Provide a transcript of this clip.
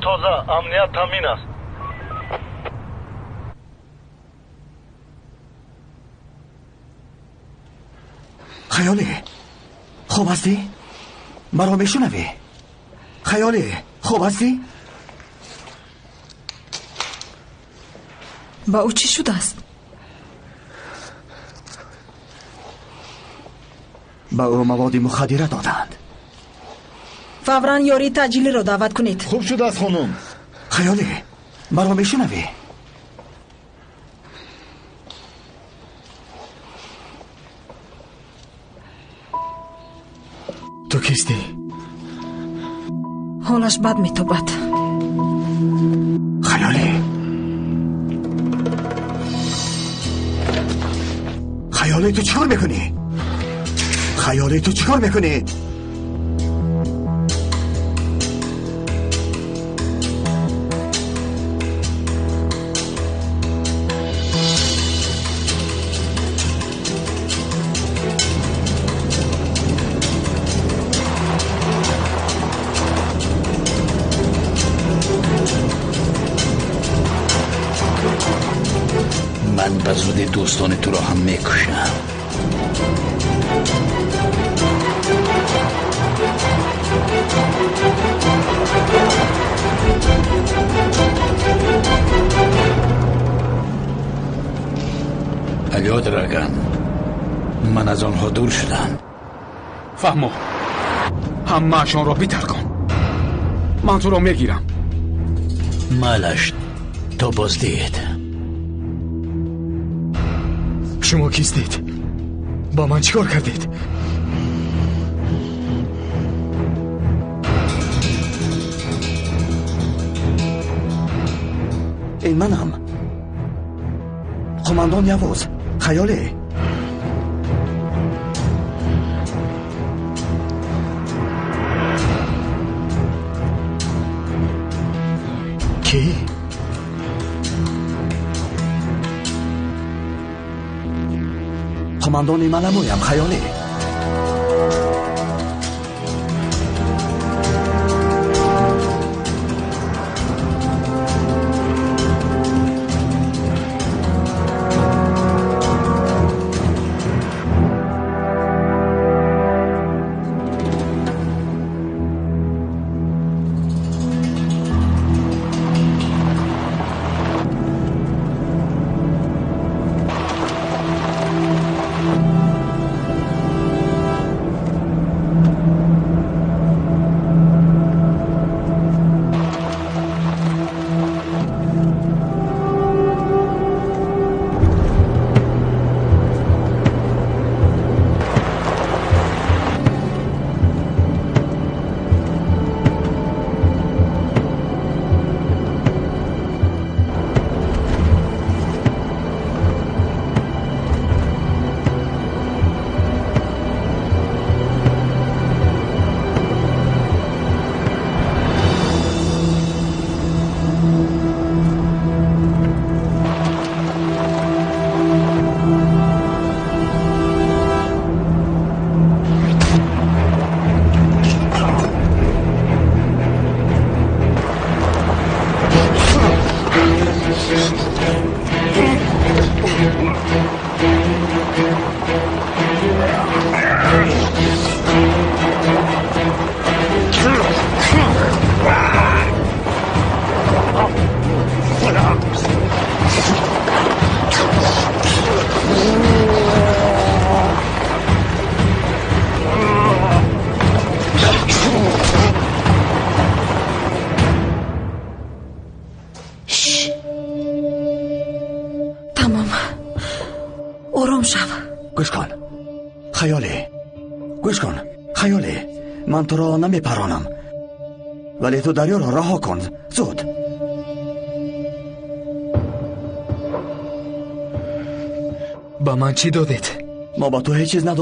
Тоза, амният таъмин аст. Хаёлӣ, хоб ҳастӣ? Маро мешунавӣ? Хаёлӣ, хоб ҳастӣ? Ба ӯ чӣ шудааст? Ба ӯ маводи мухаддира доданд. Фавран ёрии таъҷилиро даъват кунед. Хуб шудааст, хонум. Хаёлӣ, маро мешунавӣ? Ту кистӣ? Ҳолаш бад метобад. Хаёлӣ, хаёлӣ, ту чӣ кор мекунӣ? Хаёлӣ, ту чӣ кор мекунӣ? Ман ба зудӣ дӯстони туро ҳам мекушам. Алё, Драган, ман аз онҳо дур шудам. Фаҳмо, ҳамаашонро битаркон. Ман туро мегирам. Майлаш, то боздид. Шумо кистед? Ба ман чӣ кор кардед? Ин манам, қумандон Явуз. Хаёлӣ, Кӣ? Қумандони маламӯям, хаёлӣ. Тамом, ором шав. Гӯш кун, хаёлӣ, гӯш кун, хаёлӣ, ман туро намепаронам, вале ту дарёро раҳо кун, зуд. Ба ман чӣ додед? Мо ба ту ҳеҷ чиз надодем.